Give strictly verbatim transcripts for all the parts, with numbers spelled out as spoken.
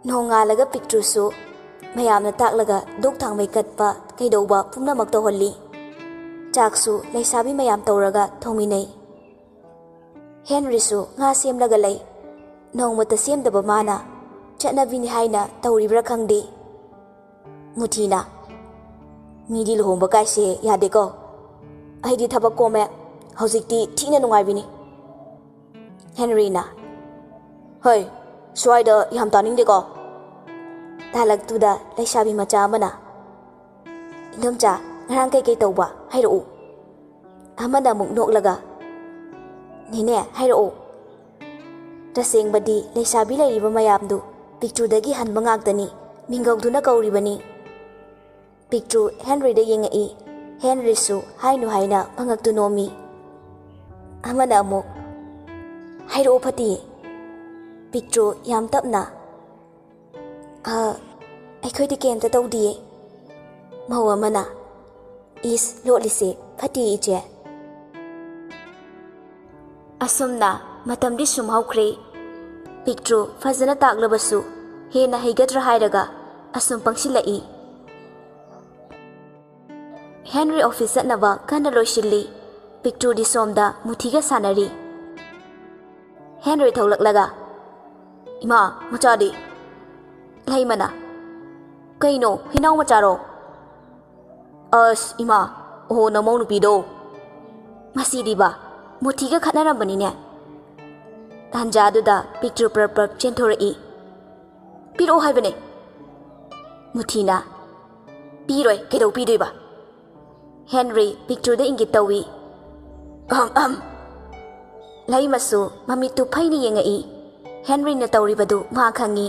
ꯅꯣꯡꯉꯥꯜꯂꯒ ꯄꯤꯛꯇ꯭ꯔꯨꯁꯨ ꯃꯌꯥꯝꯅ ꯇꯥꯛꯂꯒ ꯙꯨꯛ ꯊꯥꯡꯃꯩ ꯀꯠꯄ ꯀꯩꯗꯧꯕ ꯄꯨꯝꯅꯃꯛ ꯇꯧꯍꯜꯂꯤ꯫ ꯆꯥꯛꯁꯨ ꯂꯩꯁꯥꯕꯤ ꯃꯌꯥꯝ ꯇꯧꯔꯒ ꯊꯣꯡꯃꯤꯟꯅꯩ꯫ ꯍꯦꯟꯔꯤꯁꯨ ꯉꯥ ꯁꯦꯝꯂꯒ ꯂꯩ꯫ ꯅꯣꯡꯃꯇ ꯁꯦꯝꯗꯕ ꯃꯥꯅ ꯆꯠꯅꯕꯤꯅꯤ ꯍꯥꯏꯅ ꯇꯧꯔꯤꯕ꯭ꯔꯥ ꯈꯪꯗꯦ꯫ ꯃꯨꯊꯤꯅ, "ꯃꯤꯗꯤ ꯂꯨꯍꯣꯡꯕ ꯀꯥꯏꯁꯦ ꯌꯥꯗꯦꯀꯣ꯫ ꯑꯩꯗꯤ ꯊꯕꯛ ꯀꯣꯝꯃꯦ꯫ ꯍꯧꯖꯤꯛꯇꯤ ꯊꯤꯅ ꯅꯨꯡꯉꯥꯏꯕꯤꯅꯤ꯫" ꯍꯦꯟꯔꯤꯅ, "ꯍꯣꯏ, ꯁ꯭ꯋꯥꯏꯗ ꯌꯥꯝ ꯇꯥꯅꯤꯡꯗꯦꯀꯣ꯫" ꯇꯥꯂꯛꯇꯨꯗ ꯂꯩꯁꯥꯕꯤ ꯃꯆꯥ ꯑꯃꯅ, "ꯏꯟꯗꯣꯝꯆꯥ, ꯉꯔꯥꯡ ꯀꯩꯀꯩ ꯇꯧꯕ? ꯍꯥꯏꯔꯛꯎ꯫" ꯑꯃꯅ ꯑꯃꯨꯛ ꯅꯣꯛꯂꯒ, "ꯅꯦꯅꯦ, ꯍꯥꯏꯔꯛꯑꯣ꯫" ꯇꯁꯦꯡꯕꯗꯤ ꯂꯩꯁꯥꯕꯤ ꯂꯩꯔꯤꯕ ꯃꯌꯥꯝꯗꯨ ꯄꯤꯛꯇ꯭ꯔꯨꯗꯒꯤ ꯍꯟꯕ ꯉꯥꯛꯇꯅꯤ, ꯃꯤꯡꯒꯧꯗꯨꯅ ꯀꯧꯔꯤꯕꯅꯤ꯫ ꯄꯤꯛꯇ꯭ꯔꯨ ꯍꯦꯟꯔꯤꯗ ꯌꯦꯡꯉꯛꯏ꯫ ꯍꯦꯟꯔꯤꯁꯨ ꯍꯥꯏꯅꯨ ꯍꯥꯏꯅ ꯃꯉꯛꯇꯨ ꯅꯣꯝꯃꯤ꯫ ꯑꯃꯅ ꯑꯃꯨꯛ, "ꯍꯥꯏꯔꯛꯑꯣ ꯐꯠꯇꯤꯌꯦ꯫" ꯄꯤꯛꯇ꯭ꯔꯨ ꯌꯥꯝ ꯇꯞꯅ, "ꯑ, ꯑꯩꯈꯣꯏꯗꯤ ꯀꯩꯝꯇ ꯇꯧꯗꯤꯌꯦ꯫" ꯃꯧ ꯑꯃꯅ, "ꯏꯁ, ꯂꯣꯠꯂꯤꯁꯦ ꯐꯠꯇꯦ ꯏꯆꯦ꯫" ꯑꯁꯨꯝꯅ ꯃꯇꯝꯗꯤ ꯁꯨꯝ ꯍꯧꯈ꯭ꯔꯦ꯫ ꯄꯤꯛꯇ꯭ꯔꯨ ꯐꯖꯅ ꯇꯥꯛꯂꯕꯁꯨ ꯍꯦꯟꯅ ꯍꯩꯒꯗ꯭ꯔꯥ ꯍꯥꯏꯔꯒ ꯑꯁꯨꯝ ꯄꯪꯁꯤꯜꯂꯛꯏ꯫ ꯍꯦꯟꯔꯤ ꯑꯣꯐꯤꯁ ꯆꯠꯅꯕ ꯀꯟꯅ ꯂꯣꯏꯁꯤꯜꯂꯤ꯫ ꯄꯤꯛꯇ꯭ꯔꯨꯗꯤ ꯁꯣꯝꯗ ꯃꯨꯊꯤꯒ ꯁꯥꯟꯅꯔꯤ꯫ ꯍꯦꯟꯔꯤ ꯊꯣꯛꯂꯛꯂꯒ, "ꯏꯃꯥ, ꯃꯆꯥꯗꯤ?" ꯂꯩꯃꯅ, "ꯀꯩꯅꯣ, ꯍꯤꯅꯥꯎ ꯃꯆꯥꯔꯣ?" "ꯑꯁ, ꯏꯃꯥ, ꯑꯣꯍꯣ, ꯅꯃꯧ ꯅꯨꯄꯤꯗꯣ꯫" ꯃꯁꯤꯗꯤꯕ, ꯃꯨꯊꯤꯒ ꯈꯠꯅꯔꯝꯕꯅꯤꯅꯦ꯫ ꯇꯥꯟꯖꯥꯗꯨꯗ ꯄꯤꯛꯇ꯭ꯔꯨ ꯄ꯭ꯔꯞ ꯄ꯭ꯔꯞ ꯆꯦꯟꯊꯣꯔꯛꯏ꯫ "ꯄꯤꯔꯛꯑꯣ ꯍꯥꯏꯕꯅꯦ꯫" ꯃꯨꯊꯤꯅ, "ꯄꯤꯔꯣꯏ, ꯀꯩꯗꯧ ꯄꯤꯗꯣꯏꯕ?" ꯍꯦꯟꯔꯤ ꯄꯤꯛꯇ꯭ꯔꯨꯗ ꯏꯪꯒꯤꯠ ꯇꯧꯏ꯫ "ꯑꯍꯝ, ꯑꯍꯝ꯫" ꯂꯩꯃꯁꯨ ꯃꯃꯤꯠꯇꯨ ꯐꯩꯅ ꯌꯦꯡꯉꯛꯏ꯫ ꯍꯦꯟꯔꯤꯅ ꯇꯧꯔꯤꯕꯗꯨ ꯃꯥ ꯈꯪꯏ꯫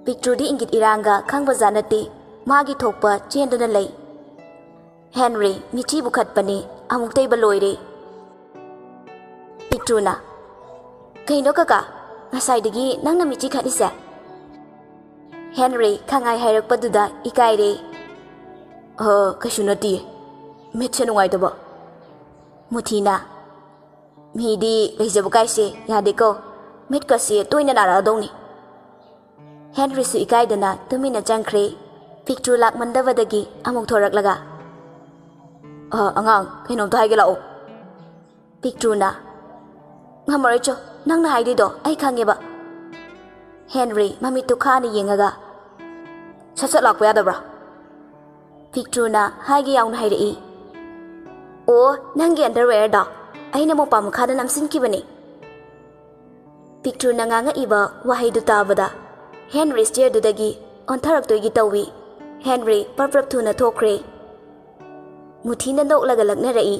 ꯄꯤꯛꯇ꯭ꯔꯨꯗꯤ ꯏꯪꯒꯤꯠ ꯏꯔꯥꯡꯒ ꯈꯪꯕꯖꯥꯠ ꯅꯠꯇꯦ꯫ ꯃꯥꯒꯤ ꯊꯣꯛꯄ ꯆꯦꯟꯗꯨꯅ ꯂꯩ꯫ ꯍꯦꯟꯔꯤ ꯃꯤꯆꯤꯕꯨ ꯈꯠꯄꯅꯤ, ꯑꯃꯨꯛꯇꯩꯕ ꯂꯣꯏꯔꯦ꯫ ꯄꯤꯛꯇ꯭ꯔꯨꯅ, "ꯀꯩꯅꯣ ꯀꯀꯥ, ꯉꯁꯥꯏꯗꯒꯤ ꯅꯪꯅ ꯃꯤꯆꯤ ꯈꯠꯂꯤꯁꯦ?" ꯍꯦꯟꯔꯤ ꯈꯪꯉꯥꯏ ꯍꯥꯏꯔꯛꯄꯗꯨꯗ ꯏꯀꯥꯏꯔꯦ꯫ "ꯑ, ꯀꯩꯁꯨ ꯅꯠꯇꯤꯌꯦ, ꯃꯤꯠꯁꯦ ꯅꯨꯡꯉꯥꯏꯇꯕ꯫" ꯃꯨꯊꯤꯅ, "ꯃꯤꯗꯤ ꯂꯩꯖꯕ ꯀꯥꯏꯁꯦ ꯌꯥꯗꯦꯀꯣ, ꯃꯤꯠꯀꯁꯦ ꯇꯣꯏꯅ ꯅꯥꯔꯛꯑꯗꯧꯅꯤ꯫ ꯍꯦꯟꯔꯤꯁꯨ ꯏꯀꯥꯏꯗꯅ ꯇꯨꯃꯤꯟꯅ ꯆꯪꯈ꯭ꯔꯦ꯫ ꯄꯤꯛꯇ꯭ꯔꯨ ꯂꯥꯛꯃꯟꯗꯕꯗꯒꯤ ꯑꯃꯨꯛ ꯊꯣꯔꯛꯂꯒ, "ꯑ, ꯑꯉꯥꯡ, ꯀꯩꯅꯣꯝꯇ ꯍꯥꯏꯒꯦ ꯂꯥꯛꯑꯣ꯫" ꯄꯤꯛꯇ꯭ꯔꯨꯅ, "ꯉꯝꯃꯔꯣꯏ ꯆꯣ, ꯅꯪꯅ ꯍꯥꯏꯗꯣꯏꯗꯣ ꯑꯩ ꯈꯪꯉꯦꯕ꯫" ꯍꯦꯟꯔꯤ ꯃꯃꯤꯠꯇꯨ ꯈꯥꯅ ꯌꯦꯡꯉꯒ, "ꯁꯠ ꯁꯠ ꯂꯥꯛꯄ ꯌꯥꯗꯕ꯭ꯔꯥ?" ꯄꯤꯛꯇ꯭ꯔꯨꯅ ꯍꯥꯏꯒꯦ ꯌꯥꯎꯅ ꯍꯥꯏꯔꯛꯏ, "ꯑꯣ, ꯅꯪꯒꯤ ꯑꯟꯗꯔꯋꯦꯌꯔꯗꯣ ꯑꯩꯅ ꯃꯣꯄꯥ ꯃꯈꯥꯗ ꯅꯝꯁꯤꯟꯈꯤꯕꯅꯤ꯫" ꯄꯤꯛꯇ꯭ꯔꯨꯅ ꯉꯥꯡꯉꯛꯏꯕ ꯋꯥꯍꯩꯗꯨ ꯇꯥꯕꯗ ꯍꯦꯟꯔꯤ ꯁ꯭ꯇꯤꯌꯔꯗꯨꯗꯒꯤ ꯑꯣꯟꯊꯔꯛꯇꯣꯏꯒꯤ ꯇꯧꯏ꯫ ꯍꯦꯟꯔꯤ ꯄ꯭ꯔꯞ ꯄ꯭ꯔꯞ ꯊꯨꯅ ꯊꯣꯛꯈ꯭ꯔꯦ꯫ ꯃꯨꯊꯤꯅ ꯅꯣꯛꯂꯒ ꯂꯛꯅꯔꯛꯏ,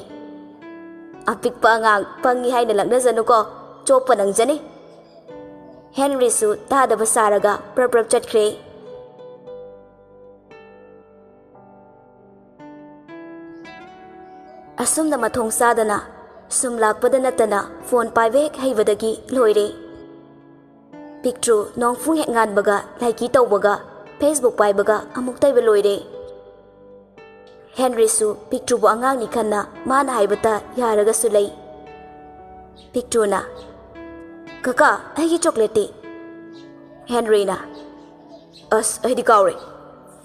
"ꯑꯄꯤꯛꯄ ꯑꯉꯥꯡ ꯄꯪꯉꯤ ꯍꯥꯏꯅ ꯂꯛꯅꯖꯅꯨꯀꯣ, ꯆꯣꯞꯄ ꯅꯪꯖꯅꯤ꯫" ꯍꯦꯟꯔꯤꯁꯨ ꯇꯥꯗꯕ ꯁꯥꯔꯒ ꯄ꯭ꯔꯞ ꯄ꯭ꯔꯞ ꯆꯠꯈ꯭ꯔꯦ꯫ ꯑꯁꯨꯝꯅ ꯃꯊꯣꯡ ꯆꯥꯗꯅ ꯁꯨꯝ ꯂꯥꯛꯄꯗ ꯅꯠꯇꯅ ꯐꯣꯟ ꯄꯥꯏꯕ ꯍꯦꯛ ꯍꯩꯕꯗꯒꯤ ꯂꯣꯏꯔꯦ꯫ ꯄꯤꯛꯇ꯭ꯔꯨ ꯅꯣꯡꯐꯨꯡ ꯍꯦꯛ ꯉꯥꯟꯕꯒ ꯂꯥꯏꯀꯤ ꯇꯧꯕꯒ Facebook ꯄꯥꯏꯕꯒ ꯑꯃꯨꯛꯇ ꯑꯣꯏꯕ ꯂꯣꯏꯔꯦ꯫ ꯍꯦꯟꯔꯤꯁꯨ ꯄꯤꯛꯇ꯭ꯔꯨꯕꯨ ꯑꯉꯥꯡꯅꯤ ꯈꯟꯅ ꯃꯥꯅ ꯍꯥꯏꯕꯇ ꯌꯥꯔꯒꯁꯨ ꯂꯩ꯫ ꯄꯤꯛꯇ꯭ꯔꯨꯅ, "ꯀꯀꯥ, ꯑꯩꯒꯤ ꯆꯣꯀ꯭ꯂꯦꯠꯇꯤ?" ꯍꯦꯟꯔꯤꯅ, "ꯑꯁ, ꯑꯩꯗꯤ ꯀꯥꯎꯔꯦ꯫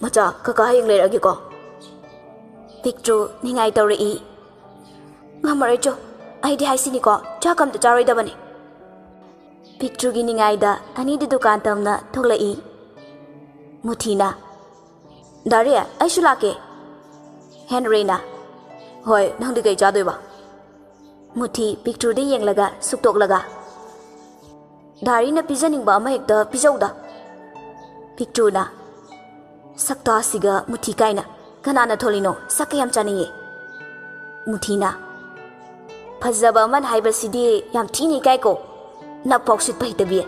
ꯃꯆꯥ, ꯀꯀꯥ ꯍꯌꯦꯡ ꯂꯩꯔꯛꯑꯒꯦꯀꯣ꯫" ꯄꯤꯛꯇ꯭ꯔꯨ ꯅꯤꯡꯉꯥꯏ ꯇꯧꯔꯛꯏ, "ꯉꯝꯃꯔꯣꯏ ꯆꯣ, ꯑꯩꯗꯤ ꯍꯥꯏꯁꯤꯅꯤꯀꯣ, ꯆꯥꯛ ꯑꯝꯇ ꯆꯥꯔꯣꯏꯗꯕꯅꯤ꯫" ꯄꯤꯛꯇ꯭ꯔꯨꯒꯤ ꯅꯤꯡꯉꯥꯏꯗ ꯑꯅꯤꯗꯨ ꯗꯨꯀꯥꯟ ꯇꯝꯅ ꯊꯣꯛꯂꯛꯏ꯫ ꯃꯨꯊꯤꯅ, "ꯗꯥꯔꯤ, ꯑꯩꯁꯨ ꯂꯥꯛꯀꯦ꯫" ꯍꯦꯟꯔꯤꯅ, "ꯍꯣꯏ, ꯅꯪꯗꯤ ꯀꯩ ꯆꯥꯗꯣꯏꯕ?" ꯃꯨꯊꯤ ꯄꯤꯛꯇ꯭ꯔꯨꯗ ꯌꯦꯡꯂꯒ ꯁꯨꯛꯇꯣꯛꯂꯒ, "ꯗꯥꯔꯤꯅ ꯄꯤꯖꯅꯤꯡꯕ ꯑꯃ ꯍꯦꯛꯇ ꯄꯤꯖꯧꯗ꯫" ꯄꯤꯛꯇ꯭ꯔꯨꯅ, "ꯁꯛꯇꯥꯁꯤꯒ ꯃꯨꯊꯤ ꯀꯥꯏꯅ, ꯀꯅꯥꯅ ꯊꯣꯜꯂꯤꯅꯣ? ꯁꯛꯀ ꯌꯥꯝ ꯆꯥꯅꯤꯡꯉꯤ꯫" ꯃꯨꯊꯤꯅ, "ꯐꯖꯕ ꯑꯃꯅ ꯍꯥꯏꯕꯁꯤꯗꯤ ꯌꯥꯝ ꯊꯤꯅ ꯏꯀꯥꯏꯀꯣ, ꯅꯞ ꯐꯥꯎ ꯁꯤꯠꯄ ꯍꯩꯇꯕꯤ꯫"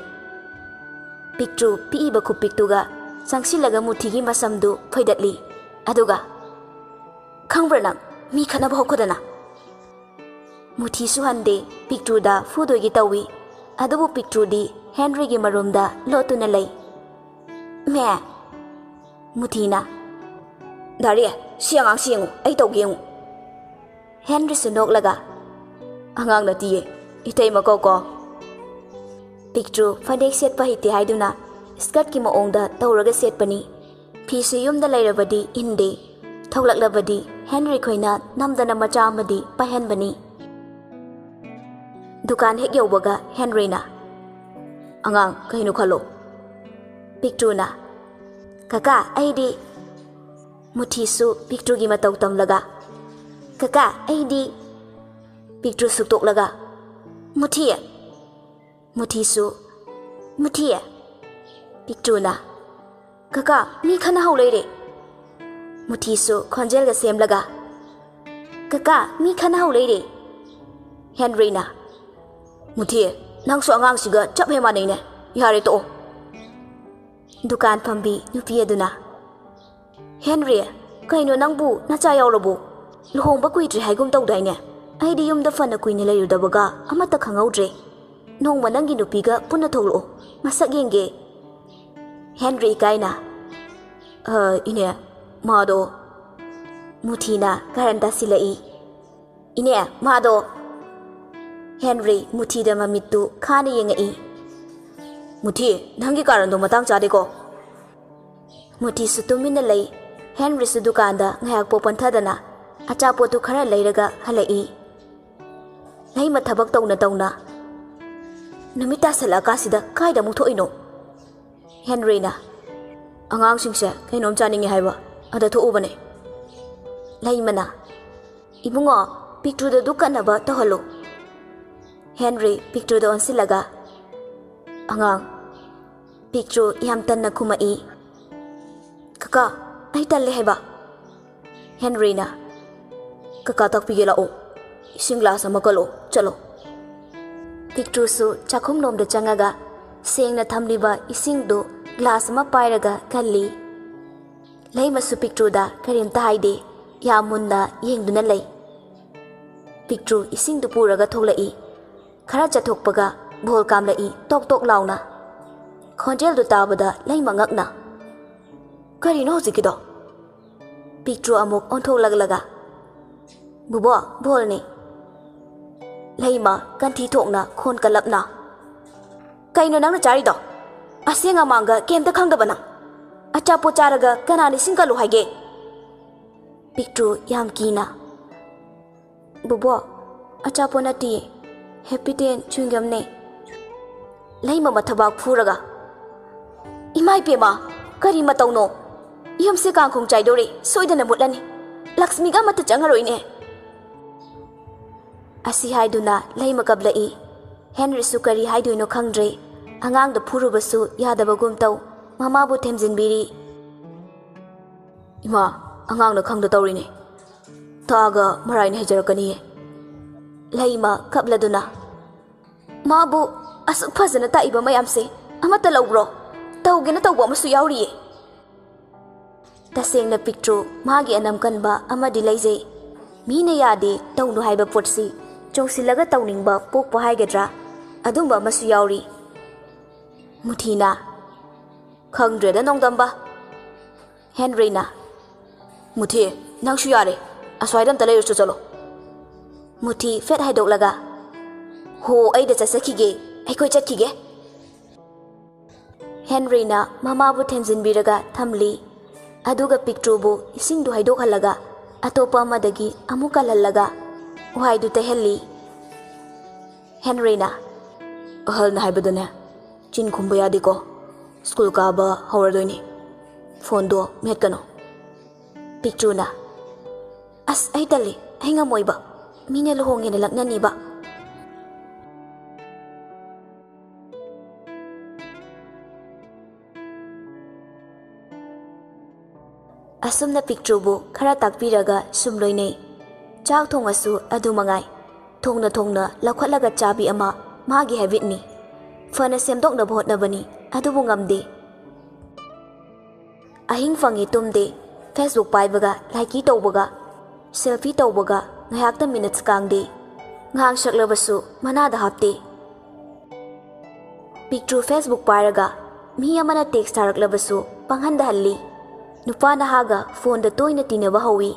ꯄꯤꯛꯇ꯭ꯔꯨ ꯄꯤꯛꯏꯕ ꯈꯨꯄꯤꯛꯇꯨꯒ ꯆꯪꯁꯤꯜꯂꯒ ꯃꯨꯊꯤꯒꯤ ꯃꯁꯝꯗꯨ ꯐꯣꯏꯗꯠꯂꯤ꯫ ꯑꯗꯨꯒ, "ꯈꯪꯕ꯭ꯔꯥ ꯅꯪ, ꯃꯤ ꯈꯠꯅꯕ ꯍꯧꯈꯗꯅ?" ꯃꯨꯊꯤꯁꯨ ꯍꯟꯗꯦ, ꯄꯤꯛꯇ꯭ꯔꯨꯗ ꯐꯨꯗꯣꯏꯒꯤ ꯇꯧꯏ꯫ ꯑꯗꯨꯕꯨ ꯄꯤꯛꯇ꯭ꯔꯨꯗꯤ ꯍꯦꯟꯔꯤꯒꯤ ꯃꯔꯨꯝꯗ ꯂꯣꯠꯇꯨꯅ ꯂꯩ꯫ "ꯃꯦ!" ꯃꯨꯊꯤꯅ, "ꯗꯥꯔꯤ, ꯁꯤ ꯑꯉꯥꯡꯁꯤ ꯌꯦꯡꯉꯨ, ꯑꯩ ꯇꯧꯒꯦ ꯌꯦꯡꯉꯨ꯫" ꯍꯦꯟꯔꯤꯁꯨ ꯅꯣꯛꯂꯒ, "ꯑꯉꯥꯡ ꯅꯠꯇꯤꯌꯦ, ꯏꯇꯩꯃ ꯀꯧꯀꯣ꯫" ꯄꯤꯛꯇ꯭ꯔꯨ ꯐꯅꯦꯛ ꯁꯦꯠꯄ ꯍꯩꯇꯦ ꯍꯥꯏꯗꯨꯅ ꯁ꯭ꯀꯔꯠꯀꯤ ꯃꯑꯣꯡꯗ ꯇꯧꯔꯒ ꯁꯦꯠꯄꯅꯤ꯫ ꯐꯤꯁꯨ ꯌꯨꯝꯗ ꯂꯩꯔꯕꯗꯤ ꯏꯟꯗꯦ, ꯊꯣꯛꯂꯛꯂꯕꯗꯤ ꯍꯦꯟꯔꯤ ꯈꯣꯏꯅ ꯅꯝꯗꯅ ꯃꯆꯥ ꯑꯃꯗꯤ ꯄꯥꯏꯍꯟꯕꯅꯤ꯫ ꯗꯨꯀꯥꯟ ꯍꯦꯛ ꯌꯧꯕꯒ ꯍꯦꯟꯔꯤꯅ, "ꯑꯉꯥꯡ, ꯀꯩꯅꯣ ꯈꯜꯂꯣ?" ꯄꯤꯛꯇ꯭ꯔꯨꯅ, "ꯀꯀꯥ, ꯑꯩꯗꯤ"꯫ ꯃꯨꯊꯤꯁꯨ ꯄꯤꯛꯇ꯭ꯔꯨꯒꯤ ꯃꯇꯧ ꯇꯝꯂꯒ, "ꯀꯀꯥ, ꯑꯩꯗꯤ"꯫ ꯄꯤꯛꯇ꯭ꯔꯨ ꯁꯨꯛꯇꯣꯛꯂꯒ, "ꯃꯨꯊꯤ!" ꯃꯨꯊꯤꯁꯨ, "ꯃꯨꯊꯤ!" ꯄꯤꯛꯇ꯭ꯔꯨꯅ, "ꯀꯀꯥ, ꯃꯤ ꯈꯠꯅꯍꯧ ꯂꯩꯔꯦ!" ꯃꯨꯊꯤꯁꯨ ꯈꯣꯟꯖꯦꯜꯒ ꯁꯦꯝꯂꯒ, "ꯀꯀꯥ, ꯃꯤ ꯈꯠꯅꯍꯧ ꯂꯩꯔꯦ!" ꯍꯦꯟꯔꯤꯅ, "ꯃꯨꯊꯤ, ꯅꯪꯁꯨ ꯑꯉꯥꯡꯁꯤꯒ ꯆꯞ ꯍꯦꯛ ꯃꯥꯟꯅꯩꯅꯦ꯫ ꯌꯥꯔꯦ, ꯇꯣꯛꯑꯣ!" ꯗꯨꯀꯥꯟ ꯐꯝꯕꯤ ꯅꯨꯄꯤ ꯑꯗꯨꯅ, "ꯍꯦꯟꯔꯤ, ꯀꯩꯅꯣ ꯅꯪꯕꯨ, ꯅꯆꯥ ꯌꯥꯎꯔꯕꯣ? ꯂꯨꯍꯣꯡꯕ ꯀꯨꯏꯗ꯭ꯔꯤ ꯍꯥꯏꯒꯨꯝ ꯇꯧꯗꯥꯏꯅꯦ? ꯑꯩꯗꯤ ꯌꯨꯝꯗ ꯐꯅ ꯀꯨꯏꯅ ꯂꯩꯔꯨꯗꯕꯒ ꯑꯃꯠꯇ ꯈꯪꯍꯧꯗ꯭ꯔꯦ꯫ ꯅꯣꯡꯃ ꯅꯪꯒꯤ ꯅꯨꯄꯤꯒ ꯄꯨꯟꯅ ꯊꯣꯛꯂꯛꯑꯣ, ꯃꯁꯛ ꯌꯦꯡꯒꯦ꯫" ꯍꯦꯟꯔꯤ ꯏꯀꯥꯏꯅ, "ꯑ, ꯏꯅꯦ, ꯃꯥꯗꯣ꯫" ꯃꯨꯊꯤꯅ ꯀꯥꯔꯟ ꯇꯥꯁꯤꯜꯂꯛꯏ꯫ "ꯏꯅꯦ, ꯃꯥꯗꯣ꯫" ꯍꯦꯟꯔꯤ ꯃꯨꯊꯤꯗ ꯃꯃꯤꯠꯇꯨ ꯈꯥꯅ ꯌꯦꯡꯉꯛꯏ꯫ "ꯃꯨꯊꯤ, ꯅꯪꯒꯤ ꯀꯥꯔꯟꯗꯣ ꯃꯇꯥꯡ ꯆꯥꯗꯦꯀꯣ?" ꯃꯨꯊꯤꯁꯨ ꯇꯨꯃꯤꯟꯅ ꯂꯩ꯫ ꯍꯦꯟꯔꯤꯁꯨ ꯗꯨꯀꯥꯟꯗ ꯉꯥꯏꯍꯥꯛ ꯄꯣꯛ ꯄꯟꯊꯗꯅ ꯑꯆꯥꯄꯣꯠꯇꯨ ꯈꯔ ꯂꯩꯔꯒ ꯍꯜꯂꯛꯏ꯫ ꯂꯩꯃ ꯊꯕꯛ ꯇꯧꯅ ꯇꯧꯅ, "ꯅꯨꯃꯤꯠ ꯇꯥꯁꯜꯂꯛꯑꯀꯥꯟꯁꯤꯗ ꯀꯥꯏꯗ ꯑꯃꯨꯛ ꯊꯣꯛꯏꯅꯣ?" ꯍꯦꯟꯔꯤꯅ, "ꯑꯉꯥꯡꯁꯤꯡꯁꯦ ꯀꯩꯅꯣꯝ ꯆꯥꯅꯤꯡꯉꯦ ꯍꯥꯏꯕ, ꯑꯗ ꯊꯣꯛꯎꯕꯅꯦ꯫" ꯂꯩꯃꯅ, "ꯏꯕꯨꯡꯉꯣ, ꯄꯤꯛꯇ꯭ꯔꯨꯗ ꯗꯨꯛ ꯀꯠꯅꯕ ꯇꯧꯍꯜꯂꯨ꯫" ꯍꯦꯟꯔꯤ ꯄꯤꯛꯇ꯭ꯔꯨꯗ ꯑꯣꯟꯁꯤꯜꯂꯒ, "ꯑꯉꯥꯡ꯫" ꯄꯤꯛꯇ꯭ꯔꯨ ꯌꯥꯝ ꯇꯟꯅ ꯈꯨꯝꯃꯛꯏ, "ꯀꯀꯥ, ꯑꯩ ꯇꯜꯂꯦ ꯍꯥꯏꯕ꯫" ꯍꯦꯟꯔꯤꯅ, "ꯀꯀꯥ ꯇꯥꯛꯄꯤꯒꯦ ꯂꯥꯛꯑꯣ, ꯏꯁꯤꯡ ꯒ꯭ꯂꯥꯁ ꯑꯃ ꯀꯜꯂꯣ, ꯆꯠꯂꯣ꯫" ꯄꯤꯛꯇ꯭ꯔꯨꯁꯨ ꯆꯥꯛꯈꯨꯝꯂꯣꯝꯗ ꯆꯪꯉꯒ ꯁꯦꯡꯅ ꯊꯝꯂꯤꯕ ꯏꯁꯤꯡꯗꯨ ꯒ꯭ꯂꯥꯁ ꯑꯃ ꯄꯥꯏꯔꯒ ꯀꯜꯂꯤ꯫ ꯂꯩꯃꯁꯨ ꯄꯤꯛꯇ꯭ꯔꯨꯗ ꯀꯔꯤꯝꯇ ꯍꯥꯏꯗꯦ, ꯌꯥꯝ ꯃꯨꯟꯅ ꯌꯦꯡꯗꯨꯅ ꯂꯩ꯫ ꯄꯤꯛꯇ꯭ꯔꯨ ꯏꯁꯤꯡꯗꯨ ꯄꯨꯔꯒ ꯊꯣꯛꯂꯛꯏ꯫ ꯈꯔ ꯆꯠꯊꯣꯛꯄꯒ ꯚꯣꯜ ꯀꯥꯝꯂꯛꯏ, ꯇꯣꯛ ꯇꯣꯛ ꯂꯥꯎꯅ꯫ ꯈꯣꯟꯖꯦꯜꯗꯨ ꯇꯥꯕꯗ ꯂꯩꯃ ꯉꯛꯅ, "ꯀꯔꯤꯅꯣ ꯍꯧꯖꯤꯛꯀꯤꯗꯣ?" ꯄꯤꯛꯇ꯭ꯔꯨ ꯑꯃꯨꯛ ꯑꯣꯟꯊꯣꯛꯂꯛꯂꯒ, "ꯕꯨꯕꯣ, ꯚꯣꯜꯅꯤ꯫" ꯂꯩꯃ ꯀꯟꯊꯤ ꯊꯣꯛꯅ ꯈꯣꯟ ꯀꯜꯂꯞꯅ, "ꯀꯩꯅꯣ ꯅꯪꯅ ꯆꯥꯔꯤꯗꯣ?" ꯑꯁꯦꯡ ꯑꯃꯥꯡꯒ ꯀꯩꯝꯇ ꯈꯪꯗꯕ ꯅꯪ꯫ ꯑꯆꯥꯄꯣꯠ ꯆꯥꯔꯒ ꯀꯅꯥꯅ ꯏꯁꯤꯡ ꯀꯜꯂꯨ ꯍꯥꯏꯒꯦ? ꯄꯤꯛꯇ꯭ꯔꯨ ꯌꯥꯝ ꯀꯤꯅ꯫ "ꯕꯣꯕꯣꯛ, ꯑꯆꯥꯄꯣꯠ ꯅꯠꯇꯤꯌꯦ, Happy Ten chewing gumꯅꯦ꯫" ꯂꯩꯃ ꯃꯊꯕꯥꯛ ꯐꯨꯔꯒ, "ꯏꯃꯥ ꯏꯄꯦꯝꯃ, ꯀꯔꯤ ꯃꯇꯧꯅꯣ? ꯌꯨꯝꯁꯦ ꯀꯥꯡꯈꯣꯡ ꯆꯥꯏꯗꯧꯔꯦ, ꯁꯣꯏꯗꯅ ꯃꯨꯠꯂꯅꯤ꯫ ꯂꯛꯁꯃꯤꯒ ꯑꯃꯠꯇ ꯆꯪꯉꯔꯣꯏꯅꯦ꯫" ꯑꯁꯤ ꯍꯥꯏꯗꯨꯅ ꯂꯩꯃ ꯀꯞꯂꯛꯏ꯫ ꯍꯦꯟꯔꯤꯁꯨ ꯀꯔꯤ ꯍꯥꯏꯗꯣꯏꯅꯣ ꯈꯪꯗ꯭ꯔꯦ꯫ ꯑꯉꯥꯡꯗ ꯐꯨꯔꯨꯕꯁꯨ ꯌꯥꯗꯕꯒꯨꯝ ꯇꯧ, ꯃꯃꯥꯕꯨ ꯊꯦꯝꯖꯤꯟꯕꯤꯔꯤ꯫ "ꯏꯃꯥ, ꯑꯉꯥꯡꯅ ꯈꯪꯗ ꯇꯧꯔꯤꯅꯦ꯫ ꯊꯛꯑꯒ ꯃꯔꯥꯏꯅ ꯍꯩꯖꯔꯛꯀꯅꯤꯌꯦ꯫" ꯂꯩꯃ ꯀꯞꯂꯗꯨꯅ, "ꯃꯥꯕꯨ ꯑꯁꯨꯛ ꯐꯖꯅ ꯇꯥꯛꯏꯕ ꯃꯌꯥꯝꯁꯦ ꯑꯃꯠꯇ ꯂꯧꯕ꯭ꯔꯣ? ꯇꯧꯒꯦꯅ ꯇꯧꯕ ꯑꯃꯁꯨ ꯌꯥꯎꯔꯤꯌꯦ꯫" ꯇꯁꯦꯡꯅ ꯄꯤꯛꯇ꯭ꯔꯨ ꯃꯥꯒꯤ ꯑꯅꯝ ꯀꯟꯕ ꯑꯃꯗꯤ ꯂꯩꯖꯩ꯫ ꯃꯤꯅ ꯌꯥꯗꯦ ꯇꯧꯅꯨ ꯍꯥꯏꯕ ꯄꯣꯠꯁꯤ ꯆꯣꯡꯁꯤꯜꯂꯒ ꯇꯧꯅꯤꯡꯕ ꯄꯣꯛꯄ ꯍꯥꯏꯒꯗ꯭ꯔꯥ, ꯑꯗꯨꯝꯕ ꯑꯃꯁꯨ ꯌꯥꯎꯔꯤ꯫ ꯃꯨꯊꯤꯅ, "ꯈꯪꯗ꯭ꯔꯦꯗ ꯅꯣꯡꯗꯝꯕ꯫" ꯍꯦꯟꯔꯤꯅ, "ꯃꯨꯊꯤ, ꯅꯪꯁꯨ ꯌꯥꯔꯦ, ꯑꯁ꯭ꯋꯥꯏꯗ ꯑꯝꯇ ꯂꯩꯔꯨꯆꯣ ꯆꯠꯂꯣ꯫" ꯃꯨꯊꯤ ꯐꯦꯠ ꯍꯥꯏꯗꯣꯛꯂꯒ, "ꯍꯣ, ꯑꯩꯗ ꯆꯠꯆꯈꯤꯒꯦ, ꯑꯩꯈꯣꯏ ꯆꯠꯈꯤꯒꯦ꯫" ꯍꯦꯟꯔꯤꯅ ꯃꯃꯥꯕꯨ ꯊꯦꯝꯖꯤꯟꯕꯤꯔꯒ ꯊꯝꯂꯤ꯫ ꯑꯗꯨꯒ ꯄꯤꯛꯇ꯭ꯔꯨꯕꯨ ꯏꯁꯤꯡꯗꯨ ꯍꯩꯗꯣꯛꯍꯜꯂꯒ ꯑꯇꯣꯞꯄ ꯑꯃꯗꯒꯤ ꯑꯃꯨꯛ ꯀꯜꯍꯜꯂꯒ ꯋꯥꯏꯗꯨ ꯇꯩꯍꯜꯂꯤ꯫ ꯍꯦꯟꯔꯤꯅ, "ꯑꯍꯜꯅ ꯍꯥꯏꯕꯗꯅꯦ, ꯆꯤꯟ ꯈꯨꯝꯕ ꯌꯥꯗꯦꯀꯣ꯫ ꯁ꯭ꯀꯨꯜ ꯀꯥꯕ ꯍꯧꯔꯗꯣꯏꯅꯤ꯫ ꯐꯣꯟꯗꯣ ꯃꯦꯠꯀꯅꯨ꯫" ꯄꯤꯛꯇ꯭ꯔꯨꯅ, "ꯑꯁ, ꯑꯩ ꯇꯜꯂꯤ, ꯑꯩ ꯉꯝꯃꯣꯏꯕ꯫ ꯃꯤꯅ ꯂꯨꯍꯣꯡꯉꯦꯅ ꯂꯛꯅꯅꯤꯕ꯫" ꯑꯁꯨꯝꯅ ꯄꯤꯛꯇ꯭ꯔꯨꯕꯨ ꯈꯔ ꯇꯥꯛꯄꯤꯔꯒ ꯁꯨꯝ ꯂꯣꯏꯅꯩ꯫ ꯆꯥꯛ ꯊꯣꯡꯉꯁꯨ ꯑꯗꯨ ꯃꯉꯥꯏ꯫ ꯊꯣꯡꯅ ꯊꯣꯡꯅ ꯂꯧꯈꯠꯂꯒ ꯆꯥꯕꯤ ꯑꯃ ꯃꯥꯒꯤ ꯍꯦꯕꯤꯠꯅꯤ꯫ ꯐꯅ ꯁꯦꯝꯗꯣꯛꯅꯕ ꯍꯣꯠꯅꯕꯅꯤ, ꯑꯗꯨꯕꯨ ꯉꯝꯗꯦ꯫ ꯑꯍꯤꯡ ꯐꯪꯉꯤ ꯇꯨꯝꯗꯦ, Facebook ꯄꯥꯏꯕꯒ, ꯂꯥꯏꯀꯤ ꯇꯧꯕꯒ, ꯁꯦꯜꯐꯤ ꯇꯧꯕꯒ ꯉꯥꯏꯍꯥꯛꯇ ꯃꯤꯅꯠꯁ ꯀꯥꯡꯗꯦ꯫ ꯉꯥꯡ ꯁꯛꯂꯕꯁꯨ ꯃꯅꯥꯗ ꯍꯥꯞꯇꯦ꯫ ꯄꯤꯛꯇ꯭ꯔꯨ Facebook ꯄꯥꯏꯔꯒ ꯃꯤ ꯑꯃꯅ ꯇꯦꯛꯁ ꯊꯥꯔꯛꯂꯕꯁꯨ ꯄꯪꯍꯟꯗ ꯍꯜꯂꯤ꯫ ꯅꯨꯄꯥ ꯅꯍꯥꯒ ꯐꯣꯟꯗ ꯇꯣꯏꯅ ꯇꯤꯟꯅꯕ ꯍꯧꯏ,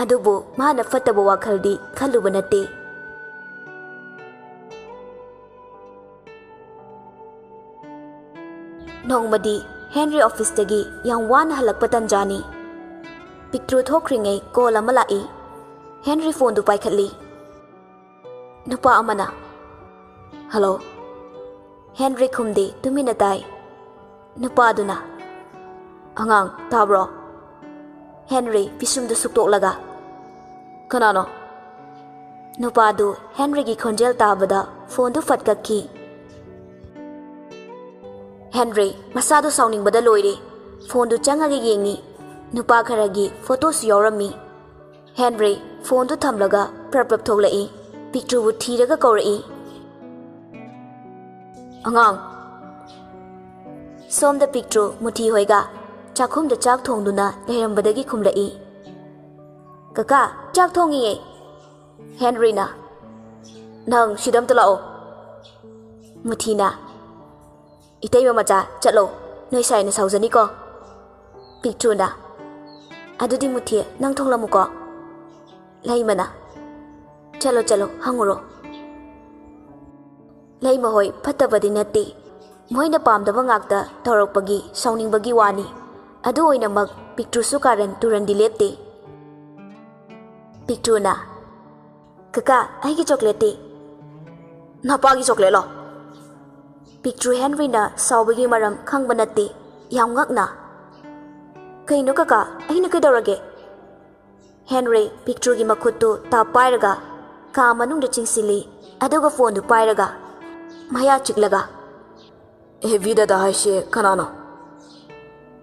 ꯑꯗꯨꯕꯨ ꯃꯥꯅ ꯐꯠꯇꯕ ꯋꯥꯈꯜꯗꯤ ꯈꯜꯂꯨꯕ ꯅꯠꯇꯦ꯫ ꯅꯣꯡꯃꯗꯤ ꯍꯦꯟꯔꯤ ꯑꯣꯐꯤꯁꯇꯒꯤ ꯌꯥꯝ ꯋꯥꯅ ꯍꯜꯂꯛꯄ ꯇꯟꯖꯥꯅꯤ꯫ ꯄꯤꯛꯇ꯭ꯔꯨ ꯊꯣꯛꯈ꯭ꯔꯤꯉꯩ ꯀꯣꯜ ꯑꯃ ꯂꯥꯛꯏ꯫ ꯍꯦꯟꯔꯤ ꯐꯣꯟꯗꯨ ꯄꯥꯏꯈꯠꯂꯤ꯫ ꯅꯨꯄꯥ ꯑꯃꯅ, "ꯍꯜꯂꯣ?" ꯍꯦꯟꯔꯤ ꯈꯨꯝꯗꯦ, ꯇꯨꯃꯤꯟꯅ ꯇꯥꯏ꯫ ꯅꯨꯄꯥꯗꯨꯅ, "ꯑꯉꯥꯡ, ꯇꯥꯕ꯭ꯔꯣ?" ꯍꯦꯟꯔꯤ ꯄꯤꯁꯨꯝꯗꯨ ꯁꯨꯛꯇꯣꯛꯂꯒ, "ꯀꯅꯥꯅꯣ?" ꯅꯨꯄꯥꯗꯨ ꯍꯦꯟꯔꯤꯒꯤ ꯈꯣꯟꯖꯦꯜ ꯇꯥꯕꯗ ꯐꯣꯟꯗꯨ ꯐꯠ ꯀꯛꯈꯤ꯫ ꯍꯦꯟꯔꯤ ꯃꯁꯥꯗꯨ ꯁꯥꯎꯅꯤꯡꯕꯗ ꯂꯣꯏꯔꯦ꯫ ꯐꯣꯟꯗꯨ ꯆꯪꯉꯒ ꯌꯦꯡꯉꯤ꯫ ꯅꯨꯄꯥ ꯈꯔꯒꯤ ꯐꯣꯇꯣꯁꯨ ꯌꯥꯎꯔꯝꯃꯤ꯫ ꯍꯦꯟꯔꯤ ꯐꯣꯟꯗꯨ ꯊꯝꯂꯒ ꯄ꯭ꯔꯞ ꯄ꯭ꯔꯞ ꯊꯣꯛꯂꯛꯏ꯫ ꯄꯤꯛꯇ꯭ꯔꯨꯕꯨ ꯊꯤꯔꯒ ꯀꯧꯔꯛꯏ, "ꯑꯉꯥꯡ!" ꯁꯣꯝꯗ ꯄꯤꯛꯇ꯭ꯔꯨ ꯃꯨꯊꯤ ꯍꯣꯏꯒ ꯆꯥꯛꯈꯨꯝꯗ ꯆꯥꯛ ꯊꯣꯡꯗꯨꯅ ꯂꯩꯔꯝꯕꯗꯒꯤ ꯈꯨꯝꯂꯛꯏ, "ꯀꯀꯥ, ꯆꯥꯛ ꯊꯣꯡꯉꯤꯌꯦ꯫" ꯍꯦꯟꯔꯤꯅ, "ꯅꯪ ꯁꯤꯗ ꯑꯝꯇ ꯂꯥꯛꯑꯣ꯫" ꯃꯨꯊꯤꯅ, "ꯏꯇꯩꯃ ꯃꯆꯥ, ꯆꯠꯂꯣ, ꯅꯣꯏ ꯁꯥꯏꯅ ꯁꯥꯎꯖꯅꯤꯀꯣ꯫" ꯄꯤꯛꯇ꯭ꯔꯨꯅ, "ꯑꯗꯨꯗꯤ ꯃꯨꯊꯤ, ꯅꯪ ꯊꯣꯛꯂꯝꯃꯨꯀꯣ꯫" ꯂꯩꯃꯅ, "ꯆꯠꯂꯣ, ꯆꯠꯂꯣ, ꯍꯪꯉꯨꯔꯣ꯫" ꯂꯩꯃ ꯍꯣꯏ ꯐꯠꯇꯕꯗꯤ ꯅꯠꯇꯦ, ꯃꯣꯏꯅ ꯄꯥꯝꯗꯕ ꯉꯥꯛꯇ ꯇꯧꯔꯛꯄꯒꯤ ꯁꯥꯎꯅꯤꯡꯕꯒꯤ ꯋꯥꯅꯤ꯫ ꯑꯗꯨ ꯑꯣꯏꯅꯃꯛ ꯄꯤꯛꯇ꯭ꯔꯨꯁꯨ ꯀꯥꯔꯟ ꯇꯨꯔꯟꯗꯤ ꯂꯦꯞꯇꯦ꯫ ꯄꯤꯛꯇ꯭ꯔꯨꯅ, "ꯀꯀꯥ, ꯑꯩꯒꯤ ꯆꯣꯀ꯭ꯂꯦꯠꯇꯤ?" "ꯅꯄꯥꯒꯤ ꯆꯣꯀ꯭ꯂꯦꯠꯂꯣ?" ꯄꯤꯛꯇ꯭ꯔꯨ ꯍꯦꯟꯔꯤꯅ ꯁꯥꯎꯕꯒꯤ ꯃꯔꯝ ꯈꯪꯕ ꯅꯠꯇꯦ, ꯌꯥꯝ ꯉꯛꯅ, "ꯀꯩꯅꯣ ꯀꯀꯥ, ꯑꯩꯅ ꯀꯩꯗꯧꯔꯒꯦ?" ꯍꯦꯟꯔꯤ ꯄꯤꯛꯇ꯭ꯔꯨꯒꯤ ꯃꯈꯨꯠꯇꯨ ꯇꯥꯞ ꯄꯥꯏꯔꯒ ꯀꯥ ꯃꯅꯨꯡꯗ ꯆꯤꯡꯁꯤꯜꯂꯤ, ꯑꯗꯨꯒ ꯐꯣꯟꯗꯨ ꯄꯥꯏꯔꯒ ꯃꯌꯥ ꯆꯤꯛꯂꯒ, "ꯑꯦ, ꯚꯤꯗꯗ ꯍꯥꯏꯁꯦ ꯀꯅꯥꯅꯣ?"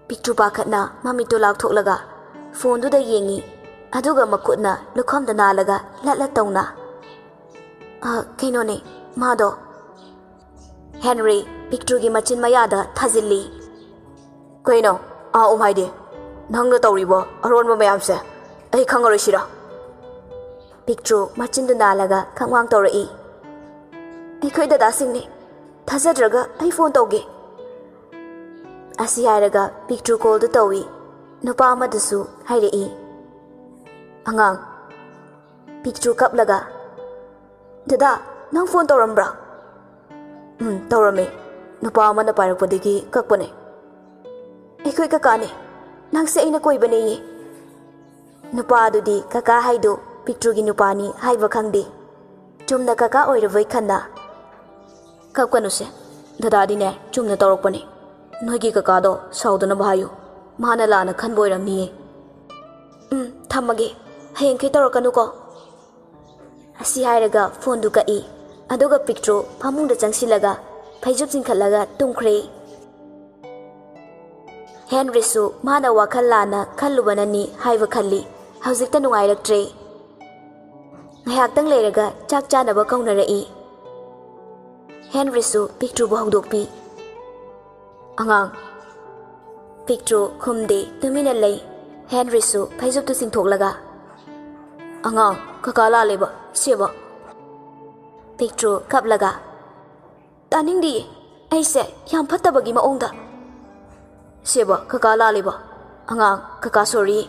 ꯄꯤꯛꯇ꯭ꯔꯨ ꯄꯥꯈꯠꯅ ꯃꯃꯤꯠꯇꯨ ꯂꯥꯎꯊꯣꯛꯂꯒ ꯐꯣꯟꯗꯨꯗ ꯌꯦꯡꯉꯤ, ꯑꯗꯨꯒ ꯃꯈꯨꯠꯅ ꯂꯨꯈꯝꯗ ꯅꯥꯜꯂꯒ ꯂꯠ ꯂꯠ ꯇꯧꯅ, "ꯑ, ꯀꯩꯅꯣꯅꯦ, ꯃꯥꯗꯣ꯫" ꯍꯦꯟꯔꯤ ꯄꯤꯛꯇ꯭ꯔꯨꯒꯤ ꯃꯆꯤꯟ ꯃꯌꯥꯗ ꯊꯥꯖꯤꯜꯂꯤ꯫ "ꯀꯩꯅꯣ, ꯑꯥ ꯎꯝ ꯍꯥꯏꯗꯤ? ꯅꯪꯅ ꯇꯧꯔꯤꯕꯣ ꯑꯔꯣꯟꯕ ꯃꯌꯥꯝꯁꯦ? ꯑꯩ ꯈꯪꯉꯔꯣꯏꯁꯤꯔ?" ꯄꯤꯛꯇ꯭ꯔꯨ ꯃꯆꯤꯟꯗꯨ ꯅꯥꯜꯂꯒ ꯈꯪꯋꯥꯡ ꯇꯧꯔꯛꯏ꯫ "ꯑꯩꯈꯣꯏ ꯗꯗꯥꯁꯤꯡꯅꯤ꯫ ꯊꯥꯖꯗ꯭ꯔꯒ ꯑꯩ ꯐꯣꯟ ꯇꯧꯒꯦ꯫" ꯑꯁꯤ ꯍꯥꯏꯔꯒ ꯄꯤꯛꯇ꯭ꯔꯨ ꯀꯣꯜꯗꯨ ꯇꯧꯏ꯫ ꯅꯨꯄꯥ ꯑꯃꯗꯨꯁꯨ ꯍꯥꯏꯔꯛꯏ꯫ "ꯑꯉꯥꯡ꯫" ꯄꯤꯛꯇ꯭ꯔꯨ ꯀꯞꯂꯒ, "ꯗꯗꯥ, ꯅꯪ ꯐꯣꯟ ꯇꯧꯔꯝꯕ꯭ꯔꯥ?" "ꯎꯝ, ꯇꯧꯔꯝꯃꯦ꯫ ꯅꯨꯄꯥ ꯑꯃꯅ ꯄꯥꯏꯔꯛꯄꯗꯒꯤ ꯀꯛꯄꯅꯦ꯫ "ꯑꯩꯈꯣꯏ ꯀꯀꯥꯅꯦ, ꯅꯪꯁꯦ ꯑꯩꯅ ꯀꯣꯏꯕꯅꯦꯌꯦ꯫" ꯅꯨꯄꯥ ꯑꯗꯨꯗꯤ ꯀꯀꯥ ꯍꯥꯏꯗꯨ ꯄꯤꯛꯇ꯭ꯔꯨꯒꯤ ꯅꯨꯄꯥꯅꯤ ꯍꯥꯏꯕ ꯈꯪꯗꯦ꯫ ꯆꯨꯝꯅ ꯀꯀꯥ ꯑꯣꯏꯔꯕꯣꯏ ꯈꯟꯅ, "ꯀꯞꯀꯅꯨꯁꯦ, ꯗꯗꯥꯗꯤꯅꯦ ꯆꯨꯝꯅ ꯇꯧꯔꯛꯄꯅꯦ꯫ ꯅꯣꯏꯒꯤ ꯀꯀꯥꯗꯣ ꯁꯥꯎꯗꯅꯕ ꯍꯥꯏꯌꯨ, ꯃꯥꯅ ꯂꯥꯟꯅ ꯈꯟꯕ ꯑꯣꯏꯔꯝꯅꯤꯌꯦ꯫" "ꯎꯝ, ꯊꯝꯃꯒꯦ, ꯍꯌꯦꯡꯈꯩ ꯇꯧꯔꯛꯀꯅꯨꯀꯣ꯫" ꯑꯁꯤ ꯍꯥꯏꯔꯒ ꯐꯣꯟꯗꯨ ꯀꯛꯏ꯫ ꯑꯗꯨꯒ ꯄꯤꯛꯇ꯭ꯔꯨ ꯐꯃꯨꯡꯗ ꯆꯪꯁꯤꯜꯂꯒ ꯐꯩꯖꯨꯞ ꯆꯤꯡꯈꯠꯂꯒ ꯇꯨꯝꯈ꯭ꯔꯦ꯫ ꯍꯦꯟꯔꯤꯁꯨ ꯃꯥꯅ ꯋꯥꯈꯜ ꯂꯥꯟꯅ ꯈꯜꯂꯨꯕꯅꯅꯤ ꯍꯥꯏꯕ ꯈꯜꯂꯤ꯫ ꯍꯧꯖꯤꯛꯇ ꯅꯨꯡꯉꯥꯏꯔꯛꯇ꯭ꯔꯦ꯫ ꯉꯥꯏꯍꯥꯛꯇꯪ ꯂꯩꯔꯒ ꯆꯥꯛ ꯆꯥꯅꯕ ꯀꯧꯅꯔꯛꯏ꯫ ꯍꯦꯟꯔꯤꯁꯨ ꯄꯤꯛꯇ꯭ꯔꯨꯕꯨ ꯍꯧꯗꯣꯛꯄꯤ꯫ "ꯑꯉꯥꯡ꯫" ꯄꯤꯛꯇ꯭ꯔꯨ ꯈꯨꯝꯗꯦ, ꯇꯨꯃꯤꯟꯅ ꯂꯩ꯫ ꯍꯦꯟꯔꯤꯁꯨ ꯐꯩꯖꯨꯞꯇꯨ ꯆꯤꯡꯊꯣꯛꯂꯒ, "ꯑꯉꯥꯡ, ꯀꯀꯥ ꯂꯥꯜꯂꯦꯕ, ꯁꯦꯕ꯫" ꯄꯤꯛꯇ꯭ꯔꯨ ꯀꯞꯂꯒ, "ꯇꯥꯅꯤꯡꯗꯤꯌꯦ, ꯑꯩꯁꯦ ꯌꯥꯝ ꯐꯠꯇꯕꯒꯤ ꯃꯑꯣꯡꯗ꯫" "ꯁꯦꯕ, ꯀꯀꯥ ꯂꯥꯜꯂꯦꯕ, ꯑꯉꯥꯡ, ꯀꯀꯥ ꯁꯣꯔꯤ꯫"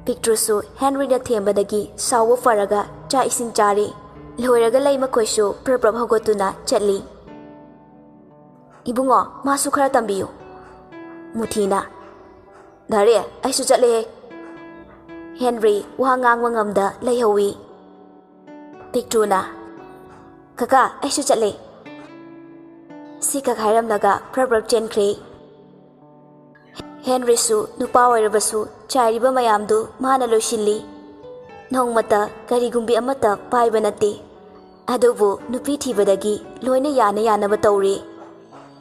ꯄꯤꯛꯇ꯭ꯔꯨꯁꯨ ꯍꯦꯟꯔꯤꯅ ꯊꯦꯝꯕꯗꯒꯤ ꯁꯥꯎꯕ ꯐꯔꯒ ꯆꯥꯛ ꯏꯁꯤꯡ ꯆꯥꯔꯤ꯫ ꯂꯣꯏꯔꯒ ꯂꯩꯃꯈꯣꯏꯁꯨ ꯄ꯭ꯔꯞ ꯄ꯭ꯔꯞ ꯍꯧꯒꯠꯇꯨꯅ ꯆꯠꯂꯤ꯫ "ꯏꯕꯨꯡꯉꯣ, ꯃꯥꯁꯨ ꯈꯔ ꯇꯝꯕꯤꯌꯨ꯫" ꯃꯨꯊꯤꯅ, "ꯗꯥꯔꯦ, ꯑꯩꯁꯨ ꯆꯠꯂꯦꯍꯦ꯫" ꯍꯦꯟꯔꯤ ꯋꯥ ꯉꯥꯡꯕ ꯉꯝꯗ ꯂꯩꯍꯧꯋꯤ꯫ ꯄꯤꯛꯇ꯭ꯔꯨꯅ, "ꯀꯀꯥ, ꯑꯩꯁꯨ ꯆꯠꯂꯦ꯫" ꯁꯤꯈꯛ ꯍꯥꯏꯔꯝꯂꯒ ꯄ꯭ꯔꯞ ꯄ꯭ꯔꯞ ꯆꯦꯟꯈ꯭ꯔꯦ꯫ ꯍꯦꯟꯔꯤꯁꯨ ꯅꯨꯄꯥ ꯑꯣꯏꯔꯕꯁꯨ ꯆꯥꯏꯔꯤꯕ ꯃꯌꯥꯝꯗꯨ ꯃꯥꯅ ꯂꯣꯏꯁꯤꯜꯂꯤ꯫ ꯅꯣꯡꯃꯇ ꯀꯔꯤꯒꯨꯝꯕꯤ ꯑꯃꯠꯇ ꯄꯥꯏꯕ ꯅꯠꯇꯦ꯫ ꯑꯗꯨꯕꯨ ꯅꯨꯄꯤ ꯊꯤꯕꯗꯒꯤ ꯂꯣꯏꯅ ꯌꯥꯅ ꯌꯥꯅꯕ ꯇꯧꯔꯦ꯫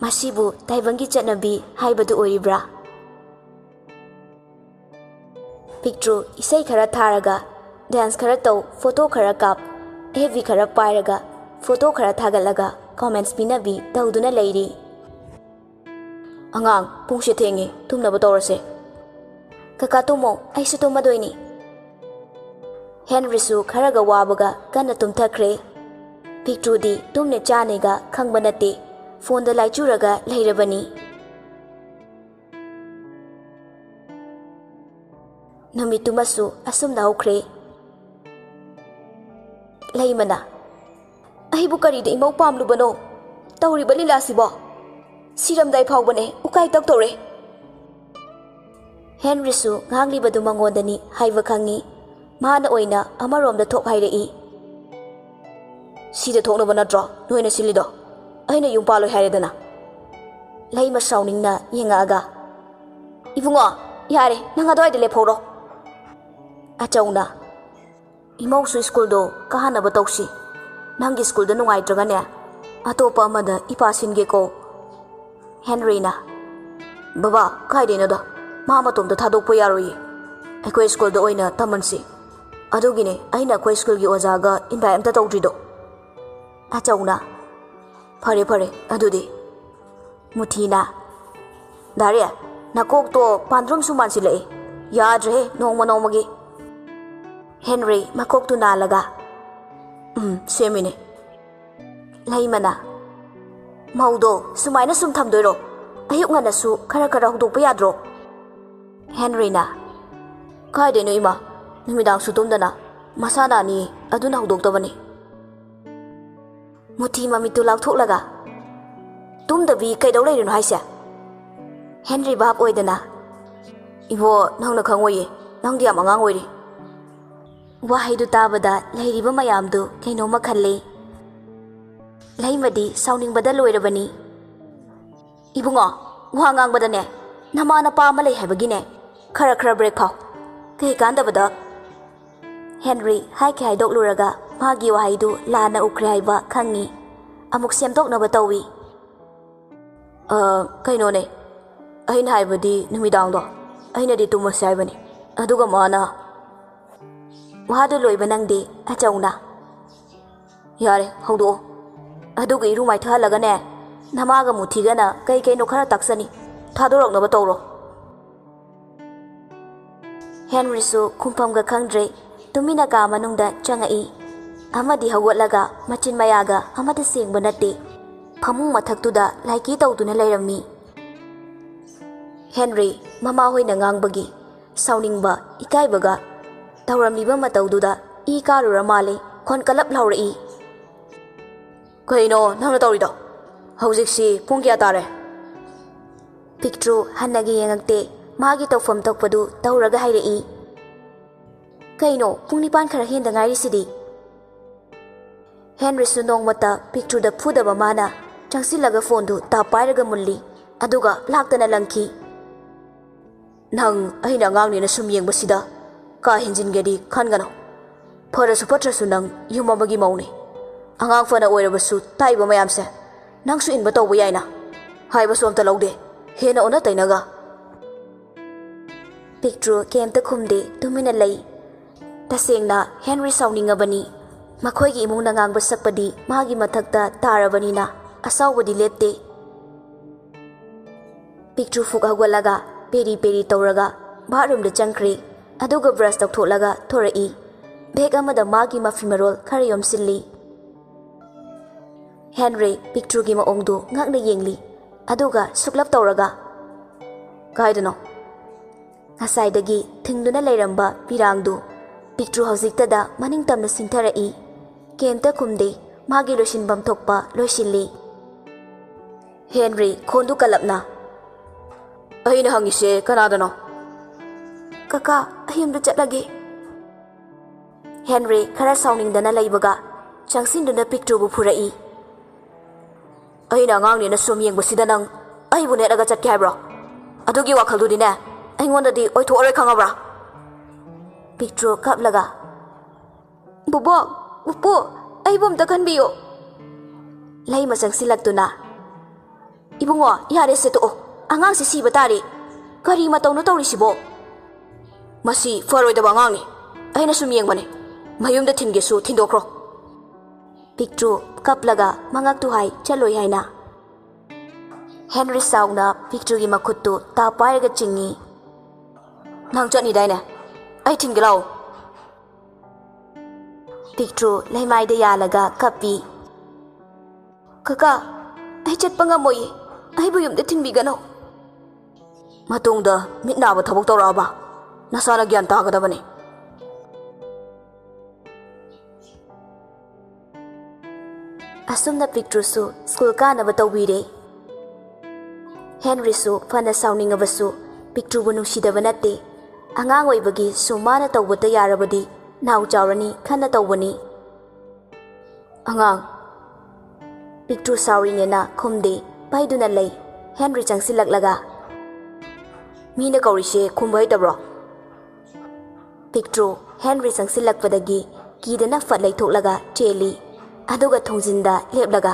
ꯃꯁꯤꯕꯨ ꯇꯥꯏꯕꯪꯒꯤ ꯆꯠꯅꯕꯤ ꯍꯥꯏꯕꯗꯨ ꯑꯣꯏꯔꯤꯕ꯭ꯔꯥ? ꯄꯤꯛꯇ꯭ꯔꯨ ꯏꯁꯩ ꯈꯔ ꯊꯥꯔꯒ, ꯗꯥꯟꯁ ꯈꯔ ꯇꯧ, ꯐꯣꯇꯣ ꯈꯔ ꯀꯥꯞ, ꯑꯦꯐ ꯕꯤ ꯈꯔ ꯄꯥꯏꯔꯒ, ꯐꯣꯇꯣ ꯈꯔ ꯊꯥꯒꯠꯂꯒ, ꯀꯣꯃꯦꯟꯠꯁ ꯄꯤꯅꯕꯤ ꯇꯧꯗꯨꯅ ꯂꯩꯔꯤ꯫ "ꯑꯉꯥꯡ, ꯄꯨꯡꯁꯦ ꯊꯦꯡꯉꯦ, ꯇꯨꯝꯅꯕ ꯇꯧꯔꯁꯦ꯫" "ꯀꯀꯥ ꯇꯨꯝꯃꯣ, ꯑꯩꯁꯨ ꯇꯨꯝꯃꯗꯣꯏꯅꯤ꯫" ꯍꯦꯟꯔꯤꯁꯨ ꯈꯔꯒ ꯋꯥꯕꯒ ꯀꯟꯅ ꯇꯨꯝꯊꯈ꯭ꯔꯦ꯫ ꯄꯤꯛꯇ꯭ꯔꯨꯗꯤ ꯇꯨꯝꯅꯦ ꯆꯥꯅꯦꯒ ꯈꯪꯕ ꯅꯠꯇꯦ, ꯐꯣꯟꯗ ꯂꯥꯏꯆꯨꯔꯒ ꯂꯩꯔꯕꯅꯤ꯫ ꯅꯨꯃꯤꯠꯇꯨꯃꯁꯨ ꯑꯁꯨꯝꯅ ꯍꯧꯈ꯭ꯔꯦ꯫ ꯂꯩꯃꯅ, "ꯑꯩꯕꯨ ꯀꯔꯤꯗ ꯏꯃꯧ ꯄꯥꯝꯂꯨꯕꯅꯣ? ꯇꯧꯔꯤꯕ ꯂꯤꯂꯥꯁꯤꯕꯣ? ꯁꯤꯔꯝꯗꯥꯏ ꯐꯥꯎꯕꯅꯦ ꯎꯀꯥꯏ ꯇꯛꯇꯧꯔꯦ꯫ ꯍꯦꯟꯔꯤꯁꯨ ꯉꯥꯡꯂꯤꯕꯗꯨ ꯃꯉꯣꯟꯗꯅꯤ ꯍꯥꯏꯕ ꯈꯪꯉꯤ꯫ ꯃꯥꯅ ꯑꯣꯏꯅ ꯑꯃꯔꯣꯝꯗ ꯊꯣꯛ ꯍꯥꯏꯔꯛꯏ꯫ "ꯁꯤꯗ ꯊꯣꯛꯅꯕ ꯅꯠꯇ꯭ꯔꯣ ꯅꯣꯏꯅ ꯁꯤꯜꯂꯤꯗꯣ? ꯑꯩꯅ ꯌꯨꯝ ꯄꯥꯜꯂꯣꯏ ꯍꯥꯏꯔꯦꯗꯅ꯫" ꯂꯩꯃ ꯁꯥꯎꯅꯤꯡꯅ ꯌꯦꯡꯉꯛꯑꯒ, "ꯏꯕꯨꯡꯉꯣ, ꯌꯥꯔꯦ, ꯅꯪ ꯑꯗꯨꯋꯥꯏꯗ ꯂꯦꯞꯍꯧꯔꯣ꯫" ꯑꯆꯧꯅ, "ꯏꯃꯧꯁꯨ ꯁ꯭ꯀꯨꯜꯗꯣ ꯀꯥꯍꯟꯅꯕ ꯇꯧꯁꯤ꯫ ꯅꯪꯒꯤ ꯁ꯭ꯀꯨꯜꯗ ꯅꯨꯡꯉꯥꯏꯇ꯭ꯔꯒꯅꯦ, ꯑꯇꯣꯞꯄ ꯑꯃꯗ ꯏꯄꯥ ꯁꯤꯟꯒꯦꯀꯣ꯫" ꯍꯦꯟꯔꯤꯅ, "ꯕꯕꯥ, ꯀꯥꯏꯗꯩꯅꯣꯗ, ꯃꯥ ꯃꯇꯣꯝꯇ ꯊꯥꯗꯣꯛꯄ ꯌꯥꯔꯣꯏꯌꯦ꯫ ꯑꯩꯈꯣꯏ ꯁ꯭ꯀꯨꯜꯗ ꯑꯣꯏꯅ ꯇꯝꯍꯟꯁꯤ꯫ ꯑꯗꯨꯒꯤꯅꯦ ꯑꯩꯅ ꯑꯩꯈꯣꯏ ꯁ꯭ꯀꯨꯜꯒꯤ ꯑꯣꯖꯥꯒ ꯏꯟꯚꯥꯏꯠ ꯑꯝꯇ ꯇꯧꯗ꯭ꯔꯤꯗꯣ꯫" ꯑꯆꯧꯅ, "ꯐꯔꯦ ꯐꯔꯦ ꯑꯗꯨꯗꯤ꯫" ꯃꯨꯊꯤꯅ, "ꯗꯥꯔꯦ, ꯅꯀꯣꯛꯇꯣ ꯄꯥꯟꯗ꯭ꯔꯨꯝꯁꯨ ꯃꯥꯟꯁꯤꯜꯂꯛꯑꯦ꯫ ꯌꯥꯗ꯭ꯔꯦꯍꯦ, ꯅꯣꯡꯃ ꯅꯣꯡꯃꯒꯤ꯫" ꯍꯦꯟꯔꯤ ꯃꯀꯣꯛꯇꯨ ꯅꯥꯜꯂꯒ, "ꯎꯝ, ꯁꯦꯝꯃꯤꯅꯦ꯫" ꯂꯩꯃꯅ, "ꯃꯧꯗꯣ ꯁꯨꯃꯥꯏꯅ ꯁꯨꯝ ꯊꯝꯗꯣꯏꯔꯣ? ꯑꯌꯨꯛ ꯉꯟꯅꯁꯨ ꯈꯔ ꯈꯔ ꯍꯧꯗꯣꯛꯄ ꯌꯥꯗ꯭ꯔꯣ?" ꯍꯦꯟꯔꯤꯅ, "ꯀꯥꯏꯗꯩꯅꯣ ꯏꯃꯥ, ꯅꯨꯃꯤꯗꯥꯡꯁꯨ ꯇꯨꯝꯗꯅ, ꯃꯁꯥ ꯅꯥꯅꯤꯌꯦ, ꯑꯗꯨꯅ ꯍꯧꯗꯣꯛꯇꯕꯅꯤ꯫" ꯃꯨꯊꯤ ꯃꯃꯤꯠꯇꯨ ꯂꯥꯎꯊꯣꯛꯂꯒ, "ꯇꯨꯝꯗꯕꯤ ꯀꯩꯗꯧ ꯂꯩꯔꯤꯅꯣ ꯍꯥꯏꯁꯦ?" ꯍꯦꯟꯔꯤ ꯚꯥꯞ ꯑꯣꯏꯗꯅ, "ꯏꯕꯣ, ꯅꯪꯅ ꯈꯪꯉꯣꯏꯌꯦ, ꯅꯪꯗꯤ ꯌꯥꯝ ꯑꯉꯥꯡ ꯑꯣꯏꯔꯤ꯫" ꯋꯥꯍꯩꯗꯨ ꯇꯥꯕꯗ ꯂꯩꯔꯤꯕ ꯃꯌꯥꯝꯗꯨ ꯀꯩꯅꯣꯝꯃ ꯈꯜꯂꯦ꯫ ꯂꯩꯃꯗꯤ ꯁꯥꯎꯅꯤꯡꯕꯗ ꯂꯣꯏꯔꯕꯅꯤ꯫ "ꯏꯕꯨꯡꯉꯣ, ꯋꯥ ꯉꯥꯡꯕꯗꯅꯦ ꯅꯃꯥ ꯅꯄꯥ ꯑꯃ ꯂꯩ ꯍꯥꯏꯕꯒꯤꯅꯦ ꯈꯔ ꯈꯔ ꯕ꯭ꯔꯦꯛ ꯐꯥꯎ꯫ ꯀꯩ ꯀꯥꯟꯗꯕꯗ꯫" ꯍꯦꯟꯔꯤ ꯍꯥꯏꯈꯤ ꯍꯥꯏꯗꯣꯛꯂꯨꯔꯒ ꯃꯥꯒꯤ ꯋꯥꯍꯩꯗꯨ ꯂꯥꯟꯅ ꯎꯈ꯭ꯔꯦ ꯍꯥꯏꯕ ꯈꯪꯉꯤ꯫ ꯑꯃꯨꯛ ꯁꯦꯝꯗꯣꯛꯅꯕ ꯇꯧꯏ꯫ "ꯑ, ꯀꯩꯅꯣꯅꯦ, ꯑꯩꯅ ꯍꯥꯏꯕꯗꯤ ꯅꯨꯃꯤꯗꯥꯡꯗꯣ ꯑꯩꯅꯗꯤ ꯇꯨꯝꯃꯁꯦ ꯍꯥꯏꯕꯅꯤ, ꯑꯗꯨꯒ ꯃꯥꯅ꯫" ꯋꯥꯗꯨ ꯂꯣꯏꯕ ꯅꯪꯗꯦ ꯑꯆꯧꯅ꯫ "ꯌꯥꯔꯦ, ꯍꯧꯗꯣꯛꯑꯣ꯫ ꯑꯗꯨꯒ ꯏꯔꯨ ꯃꯥꯏꯊꯍꯜꯂꯒꯅꯦ, ꯅꯃꯥꯒ ꯃꯨꯊꯤꯒꯅ ꯀꯩ ꯀꯩꯅꯣ ꯈꯔ ꯇꯥꯛꯆꯅꯤ, ꯊꯥꯗꯣꯔꯛꯅꯕ ꯇꯧꯔꯣ꯫" ꯍꯦꯟꯔꯤꯁꯨ ꯈꯨꯝꯐꯝꯒ ꯈꯪꯗ꯭ꯔꯦ꯫ ꯇꯨꯃꯤꯟꯅ ꯀꯥ ꯃꯅꯨꯡꯗ ꯆꯪꯉꯛꯏ꯫ ꯑꯃꯗꯤ ꯍꯧꯒꯠꯂꯒ ꯃꯆꯤꯟ ꯃꯌꯥꯒ ꯑꯃꯠꯇ ꯁꯦꯡꯕ ꯅꯠꯇꯦ꯫ ꯐꯃꯨꯡ ꯃꯊꯛꯇꯨꯗ ꯂꯥꯏꯀꯤ ꯇꯧꯗꯨꯅ ꯂꯩꯔꯝꯃꯤ꯫ ꯍꯦꯟꯔꯤ ꯃꯃꯥꯍꯣꯏꯅ ꯉꯥꯡꯕꯒꯤ ꯁꯥꯎꯅꯤꯡꯕ, ꯏꯀꯥꯏꯕꯒ ꯇꯧꯔꯝꯂꯤꯕ ꯃꯇꯧꯗꯨꯗ ꯏ ꯀꯥꯔꯨꯔ ꯃꯥꯜꯂꯦ꯫ ꯈꯣꯟ ꯀꯂꯞ ꯂꯥꯎꯔꯛꯏ꯫ "ꯀꯩꯅꯣ ꯅꯪꯅ ꯇꯧꯔꯤꯗꯣ? "ꯍꯧꯖꯤꯛꯁꯤ ꯄꯨꯡ ꯀꯌꯥ ꯇꯥꯔꯦ?" ꯄꯤꯛꯇ꯭ꯔꯨ ꯍꯟꯅꯒ ꯌꯦꯡꯉꯛꯇꯦ꯫ ꯃꯥꯒꯤ ꯇꯧꯐꯝ ꯊꯣꯛꯄꯗꯨ ꯇꯧꯔꯒ ꯍꯥꯏꯔꯛꯏ, "ꯀꯩꯅꯣ, ꯄꯨꯡ ꯅꯤꯄꯥꯟ ꯈꯔ ꯍꯦꯟꯗ ꯉꯥꯏꯔꯤꯁꯤꯗꯤ?" ꯍꯦꯟꯔꯤꯁꯨ ꯅꯣꯡꯃꯇ ꯄꯤꯛꯇ꯭ꯔꯨꯗ ꯐꯨꯗꯕ ꯃꯥꯅ ꯆꯪꯁꯤꯜꯂꯒ ꯐꯣꯟꯗꯨ ꯇꯥꯞ ꯄꯥꯏꯔꯒ ꯃꯨꯜꯂꯤ, ꯑꯗꯨꯒ ꯂꯥꯛꯇꯅ ꯂꯪꯈꯤ꯫ "ꯅꯪ ꯑꯩꯅ ꯑꯉꯥꯡꯅꯦꯅ ꯁꯨꯝ ꯌꯦꯡꯕꯁꯤꯗ ꯀꯥ ꯍꯦꯟꯖꯤꯟꯒꯦꯗꯤ ꯈꯟꯒꯅꯨ꯫ ꯐꯔꯁꯨ ꯐꯠꯇ꯭ꯔꯁꯨ ꯅꯪ ꯌꯨꯝ ꯑꯃꯒꯤ ꯃꯧꯅꯤ꯫ ꯑꯉꯥꯡ ꯐꯅ ꯑꯣꯏꯔꯕꯁꯨ ꯇꯥꯛꯏꯕ ꯃꯌꯥꯝꯁꯦ ꯅꯪꯁꯨ ꯏꯟꯕ ꯇꯧꯕ ꯌꯥꯏꯅ꯫ ꯍꯥꯏꯕꯁꯨ ꯑꯝꯇ ꯂꯧꯗꯦ, ꯍꯦꯟꯅ ꯑꯣꯟꯅ ꯇꯩꯅꯒ꯫" ꯄꯤꯛꯇ꯭ꯔꯨ ꯀꯩꯝꯇ ꯈꯨꯝꯗꯦ, ꯇꯨꯃꯤꯟꯅ ꯂꯩ꯫ ꯇꯁꯦꯡꯅ ꯍꯦꯟꯔꯤ ꯁꯥꯎꯅꯤꯡꯉꯕꯅꯤ꯫ ꯃꯈꯣꯏꯒꯤ ꯏꯃꯨꯡꯅ ꯉꯥꯡꯕ ꯁꯛꯄꯗꯤ ꯃꯥꯒꯤ ꯃꯊꯛꯇ ꯇꯥꯔꯕꯅꯤꯅ ꯑꯁꯥꯎꯕꯗꯤ ꯂꯦꯞꯇꯦ꯫ ꯄꯤꯛꯇ꯭ꯔꯨ ꯐꯨꯛ ꯍꯧꯒꯠꯂꯒ ꯄꯦꯔꯤ ꯄꯦꯔꯤ ꯇꯧꯔꯒ ꯕꯥꯠꯔꯨꯝꯗ ꯆꯪꯈ꯭ꯔꯦ꯫ ꯑꯗꯨꯒ ꯕ꯭ꯔꯁ ꯇꯧꯊꯣꯛꯂꯒ ꯊꯣꯔꯛꯏ꯫ ꯕꯦꯒ ꯑꯃꯗ ꯃꯥꯒꯤ ꯃꯐꯤ ꯃꯔꯣꯜ ꯈꯔ ꯌꯣꯝꯁꯤꯜꯂꯤ꯫ ꯍꯦꯟꯔꯤ ꯄꯤꯛꯇ꯭ꯔꯨꯒꯤ ꯃꯑꯣꯡꯗꯨ ꯉꯛꯅ ꯌꯦꯡꯂꯤ꯫ ꯑꯗꯨꯒ ꯁꯨꯛꯂꯞ ꯇꯧꯔꯒ, "ꯀꯥꯏꯗꯅꯣ?" ꯉꯁꯥꯏꯗꯒꯤ ꯊꯤꯡꯗꯨꯅ ꯂꯩꯔꯝꯕ ꯄꯤꯔꯥꯡꯗꯨ ꯄꯤꯛꯇ꯭ꯔꯨ ꯍꯧꯖꯤꯛꯇꯗ ꯃꯅꯤꯡ ꯇꯝꯅ ꯁꯤꯟꯊꯔꯛꯏ꯫ ꯀꯩꯝꯇ ꯈꯨꯝꯗꯦ꯫ ꯃꯥꯒꯤ ꯂꯣꯏꯁꯤꯟꯐꯝ ꯊꯣꯛꯄ ꯂꯣꯏꯁꯤꯜꯂꯤ꯫ ꯍꯦꯟꯔꯤ ꯈꯣꯟꯗꯨ ꯀꯜꯂꯞꯅ, "ꯑꯩꯅ ꯍꯪꯉꯤꯁꯦ ꯀꯅꯥꯗꯅꯣ?" "ꯀꯀꯥ, ꯑꯩ ꯌꯨꯝꯗ ꯆꯠꯂꯒꯦ꯫" ꯍꯦꯟꯔꯤ ꯈꯔ ꯁꯥꯎꯅꯤꯡꯗꯅ ꯂꯩꯕꯒ ꯆꯪꯁꯤꯟꯗꯨꯅ ꯄꯤꯛꯇ꯭ꯔꯨꯕꯨ ꯐꯨꯔꯛꯏ꯫ "ꯑꯩꯅ ꯑꯉꯥꯡꯅꯦꯅ ꯁꯨꯝ ꯌꯦꯡꯕꯁꯤꯗ ꯅꯪ ꯑꯩꯕꯨ ꯅꯦꯠꯂꯒ ꯆꯠꯀꯦ ꯍꯥꯏꯕ꯭ꯔꯣ? ꯑꯗꯨꯒꯤ ꯋꯥꯈꯜꯗꯨꯗꯤꯅꯦ ꯑꯩꯉꯣꯟꯗꯗꯤ ꯑꯣꯏꯊꯣꯛꯑꯔꯣꯏ, ꯈꯪꯉꯕ꯭ꯔꯥ?" ꯄꯤꯛꯇ꯭ꯔꯨ ꯀꯞꯂꯒ, "ꯕꯣꯕꯣꯛ, ꯄꯨꯄꯨ, ꯑꯩꯕꯨ ꯑꯝꯇ ꯈꯟꯕꯤꯌꯨ꯫" ꯂꯩꯃ ꯆꯪꯁꯤꯜꯂꯛꯇꯨꯅ, "ꯏꯕꯨꯡꯉꯣ, ꯌꯥꯔꯦꯁꯦ, ꯇꯣꯛꯑꯣ꯫ ꯑꯉꯥꯡꯁꯦ ꯁꯤꯕ ꯇꯥꯔꯦ꯫ ꯀꯔꯤ ꯃꯇꯧꯅꯣ ꯇꯧꯔꯤꯁꯤꯕꯣ? ꯃꯁꯤ ꯐꯔꯣꯏꯗꯕ ꯑꯉꯥꯡꯅꯤ꯫ ꯑꯩꯅ ꯁꯨꯝ ꯌꯦꯡꯕꯅꯦ꯫ ꯃꯌꯨꯝꯗ ꯊꯤꯟꯒꯦꯁꯨ ꯊꯤꯟꯗꯣꯛꯈ꯭ꯔꯣ꯫" ꯄꯤꯛꯇ꯭ꯔꯨ ꯀꯞꯂꯒ ꯃꯉꯛꯇꯨ ꯍꯥꯏ ꯆꯠꯂꯣꯏ ꯍꯥꯏꯅ꯫ ꯍꯦꯟꯔꯤ ꯁꯥꯎꯅ ꯄꯤꯛꯇ꯭ꯔꯨꯒꯤ ꯃꯈꯨꯠꯇꯨ ꯇꯥ ꯄꯥꯏꯔꯒ ꯆꯤꯡꯏ꯫ "ꯅꯪ ꯆꯠꯅꯤꯗꯥꯏꯅꯦ? ꯑꯩ ꯊꯤꯟꯒꯦ ꯂꯥꯛꯑꯣ꯫" ꯄꯤꯛꯇ꯭ꯔꯨ ꯂꯩꯃꯥꯏꯗ ꯌꯥꯜꯂꯒ ꯀꯞꯄꯤ꯫ "ꯀꯀꯥ, ꯑꯩ ꯆꯠꯄ ꯉꯝꯃꯣꯏꯌꯦ꯫ ꯑꯩꯕꯨ ꯌꯨꯝꯗ ꯊꯤꯟꯕꯤꯒꯅꯨ꯫" "ꯃꯇꯨꯡꯗ ꯃꯤꯠ ꯅꯥꯕ ꯊꯕꯛ ꯇꯧꯔꯛꯑꯕ ꯅꯁꯥꯅ ꯒ꯭ꯌꯥꯟ ꯇꯥꯒꯗꯕꯅꯤ꯫" ꯑꯁꯨꯝꯅ ꯄꯤꯛꯇ꯭ꯔꯨꯁꯨ ꯁ꯭ꯀꯨꯜ ꯀꯥꯅꯕ ꯇꯧꯕꯤꯔꯦ꯫ ꯍꯦꯟꯔꯤꯁꯨ ꯐꯅ ꯁꯥꯎꯅꯤꯡꯉꯕꯁꯨ ꯄꯤꯛꯇ꯭ꯔꯨꯕꯨ ꯅꯨꯡꯁꯤꯗꯕ ꯅꯠꯇꯦ꯫ ꯑꯉꯥꯡ ꯑꯣꯏꯕꯒꯤ ꯁꯨꯝ ꯃꯥꯅ ꯇꯧꯕꯇ ꯌꯥꯔꯕꯗꯤ ꯅꯥꯎ ꯆꯥꯎꯔꯅꯤ ꯈꯟꯅ ꯇꯧꯕꯅꯤ꯫ "ꯑꯉꯥꯡ꯫" ꯄꯤꯛꯇ꯭ꯔꯨ ꯁꯥꯎꯔꯤꯅꯦꯅ ꯈꯨꯝꯗꯦ, ꯄꯩꯗꯨꯅ ꯂꯩ꯫ ꯍꯦꯟꯔꯤ ꯆꯪꯁꯤꯜꯂꯛꯂꯒ, "ꯃꯤꯅ ꯀꯧꯔꯤꯁꯦ ꯈꯨꯝꯕ ꯍꯩꯇꯕ꯭ꯔꯣ?" ꯄꯤꯛꯇ꯭ꯔꯨ ꯍꯦꯟꯔꯤ ꯆꯪꯁꯤꯜꯂꯛꯄꯗꯒꯤ ꯀꯤꯗꯅ ꯐꯠ ꯂꯩꯊꯣꯛꯂꯒ ꯆꯦꯜꯂꯤ, ꯑꯗꯨꯒ ꯊꯣꯡꯖꯤꯟꯗ ꯂꯦꯞꯂꯒ,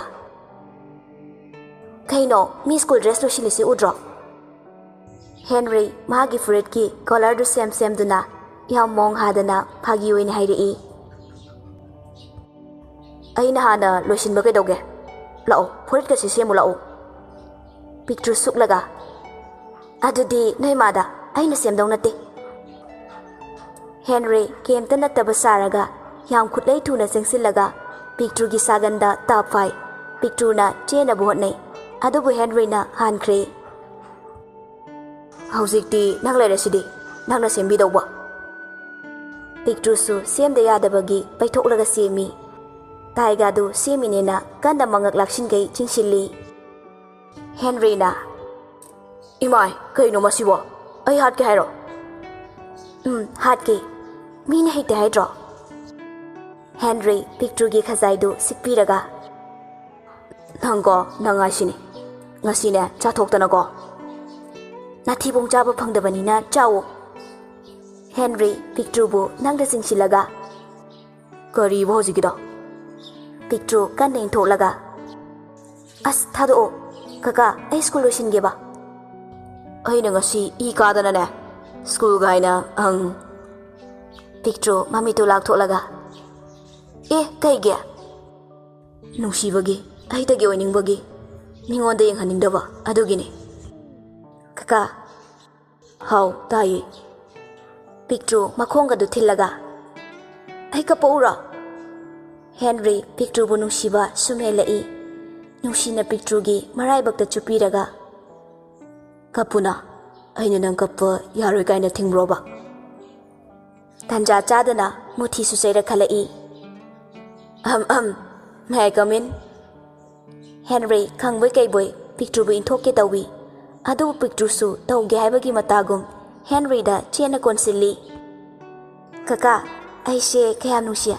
"ꯀꯩꯅꯣ, ꯃꯤ ꯁ꯭ꯀꯨꯜ ꯗ꯭ꯔꯦꯁ ꯂꯣꯏꯁꯤꯜꯂꯤꯁꯤ ꯎꯗ꯭ꯔꯣ?" ꯍꯦꯟꯔꯤ ꯃꯥꯒꯤ ꯐꯨꯔꯤꯠꯀꯤ ꯀꯣꯂꯔꯗꯨ ꯁꯦꯝ ꯁꯦꯝꯗꯨꯅ ꯌꯥꯝ ꯃꯑꯣꯡ ꯍꯥꯗꯅ ꯐꯥꯒꯤ ꯑꯣꯏꯅ ꯍꯥꯏꯔꯛꯏ꯫ "ꯑꯩꯅ ꯍꯥꯟꯅ ꯂꯣꯏꯁꯤꯟꯕ ꯀꯩꯗꯧꯒꯦ? ꯂꯥꯛꯑꯣ, ꯐꯨꯔꯤꯠꯀꯁꯦ ꯁꯦꯝꯃꯨ ꯂꯥꯛꯑꯣ꯫" ꯄꯤꯛꯇ꯭ꯔꯨ ꯁꯨꯛꯂꯒ, "ꯑꯗꯨꯗꯤ ꯅꯣꯏ ꯃꯥꯗ ꯑꯩꯅ ꯁꯦꯝꯗꯧ ꯅꯠꯇꯦ꯫" ꯍꯦꯟꯔꯤ ꯀꯩꯝꯇ ꯅꯠꯇꯕ ꯁꯥꯔꯒ ꯌꯥꯝ ꯈꯨꯠꯂꯩ ꯊꯨꯅ ꯆꯪꯁꯤꯜꯂꯒ ꯄꯤꯛꯇ꯭ꯔꯨꯒꯤ ꯁꯥꯒꯟꯗ ꯇꯥꯞ ꯐꯥꯏ꯫ ꯄꯤꯛꯇ꯭ꯔꯨꯅ ꯆꯦꯟꯅꯕ ꯍꯣꯠꯅꯩ, ꯑꯗꯨꯕꯨ ꯍꯦꯟꯔꯤꯅ ꯍꯥꯟꯈ꯭ꯔꯦ꯫ "ꯍꯧꯖꯤꯛꯇꯤ ꯅꯪ ꯂꯩꯔꯁꯤꯗꯤ, ꯅꯪꯅ ꯁꯦꯝꯕꯤꯗꯧꯕ꯫" ꯄꯤꯛꯇ꯭ꯔꯨꯁꯨ ꯁꯦꯝꯗ ꯌꯥꯗꯕꯒꯤ ꯄꯩꯊꯣꯛꯂꯒ ꯁꯦꯝꯃꯤ꯫ ꯇꯥꯏꯒꯥꯗꯨ ꯁꯦꯝꯃꯤꯅꯦꯅ ꯀꯟꯅ ꯃꯉꯛ ꯂꯥꯛꯁꯤꯟꯈꯩ ꯆꯤꯡꯁꯤꯜꯂꯤ꯫ ꯍꯦꯟꯔꯤꯅ, "ꯏꯃꯥꯏ, ꯀꯩꯅꯣ ꯃꯁꯤꯕꯣ? ꯑꯩ ꯍꯥꯠꯀꯦ ꯍꯥꯏꯔꯣ?" "ꯎꯝ, ꯍꯥꯠꯀꯦ꯫ ꯃꯤꯅ ꯍꯩꯇꯦ ꯍꯥꯏꯗ꯭ꯔꯣ?" ꯍꯦꯟꯔꯤ ꯄꯤꯛꯇ꯭ꯔꯨꯒꯤ ꯈꯖꯥꯏꯗꯨ ꯁꯤꯛꯄꯤꯔꯒ, "ꯅꯪꯀꯣ, ꯅꯪ ꯍꯥꯏꯁꯤꯅꯦ꯫ ꯉꯁꯤꯅꯦ, ꯆꯥꯊꯣꯛꯇꯅꯀꯣ꯫ ꯅꯥꯊꯤꯕꯣꯡ ꯆꯥꯕ ꯐꯪꯗꯕꯅꯤꯅ ꯆꯥꯎꯋꯣ꯫" ꯍꯦꯟꯔꯤ ꯄꯤꯛꯇ꯭ꯔꯨꯕꯨ ꯅꯪꯗ ꯆꯤꯡꯁꯤꯜꯂꯒ, "ꯀꯔꯤꯕ ꯍꯧꯖꯤꯛꯀꯤꯗꯣ?" ꯄꯤꯛꯇ꯭ꯔꯨ ꯀꯟꯅ ꯏꯟꯊꯣꯛꯂꯒ, "ꯑꯁ, ꯊꯥꯗꯣꯛꯑꯣ꯫ ꯀꯀꯥ, ꯑꯩ ꯁ꯭ꯀꯨꯜ ꯂꯣꯏꯁꯤꯟꯒꯦꯕ꯫" "ꯑꯩꯅ ꯉꯁꯤ ꯏ ꯀꯥꯗꯅꯅꯦ, ꯁ꯭ꯀꯨꯜ ꯀꯥꯏꯅ, ꯑꯪ꯫" ꯄꯤꯛꯇ꯭ꯔꯨ ꯃꯃꯤꯠꯇꯨ ꯂꯥꯛꯊꯣꯛꯂꯒ, "ꯑꯦ, ꯀꯩꯒꯤ?" "ꯅꯨꯡꯁꯤꯕꯒꯤ, ꯑꯩꯇꯒꯤ ꯑꯣꯏꯅꯤꯡꯕꯒꯤ, ꯃꯤꯉꯣꯟꯗ ꯌꯦꯡꯍꯟꯅꯤꯡꯗꯕ, ꯑꯗꯨꯒꯤꯅꯤ꯫" "ꯀꯀꯥ꯫" "ꯍꯥꯎ, ꯇꯥꯏꯌꯦ꯫" ꯄꯤꯛꯇ꯭ꯔꯨ ꯃꯈꯣꯡꯒꯗꯨ ꯊꯤꯜꯂꯒ, "ꯑꯩ ꯀꯞꯄꯛꯎꯔꯣ?" ꯍꯦꯟꯔꯤ ꯄꯤꯛꯇ꯭ꯔꯨꯕꯨ ꯅꯨꯡꯁꯤꯕ ꯁꯨꯝ ꯍꯦꯜꯂꯛꯏ꯫ ꯅꯨꯡꯁꯤꯅ ꯄꯤꯛꯇ꯭ꯔꯨꯒꯤ ꯃꯔꯥꯏꯕꯛꯇ ꯆꯨꯞꯄꯤꯔꯒ, "ꯀꯞꯄꯨꯅ, ꯑꯩꯅ ꯅꯪ ꯀꯞꯄ ꯌꯥꯔꯣꯏ ꯀꯥꯏꯅ ꯊꯤꯡꯕ꯭ꯔꯣꯕ?" ꯇꯥꯟꯖꯥ ꯆꯥꯗꯅ ꯃꯨꯊꯤꯁꯨ ꯆꯩꯔꯛꯈꯠꯂꯛꯏ꯫ "ꯑꯍꯝ ꯑꯍꯝ, may I come in?" Henry ꯈꯪꯕꯣꯏ ꯀꯩꯕꯣꯏ ꯄꯤꯛꯇ꯭ꯔꯨꯕꯨ ꯏꯟꯊꯣꯛꯀꯦ ꯇꯧꯏ꯫ ꯑꯗꯨꯕꯨ ꯄꯤꯛꯇ꯭ꯔꯨꯁꯨ ꯇꯧꯒꯦ ꯍꯥꯏꯕꯒꯤ ꯃꯇꯥꯒꯨꯝ ꯍꯦꯟꯔꯤꯗ ꯆꯦꯠꯅ ꯀꯣꯟꯁꯤꯜꯂꯤ꯫ "ꯀꯀꯥ, ꯑꯩꯁꯦ ꯀꯌꯥꯝ ꯅꯨꯡꯁꯤ꯫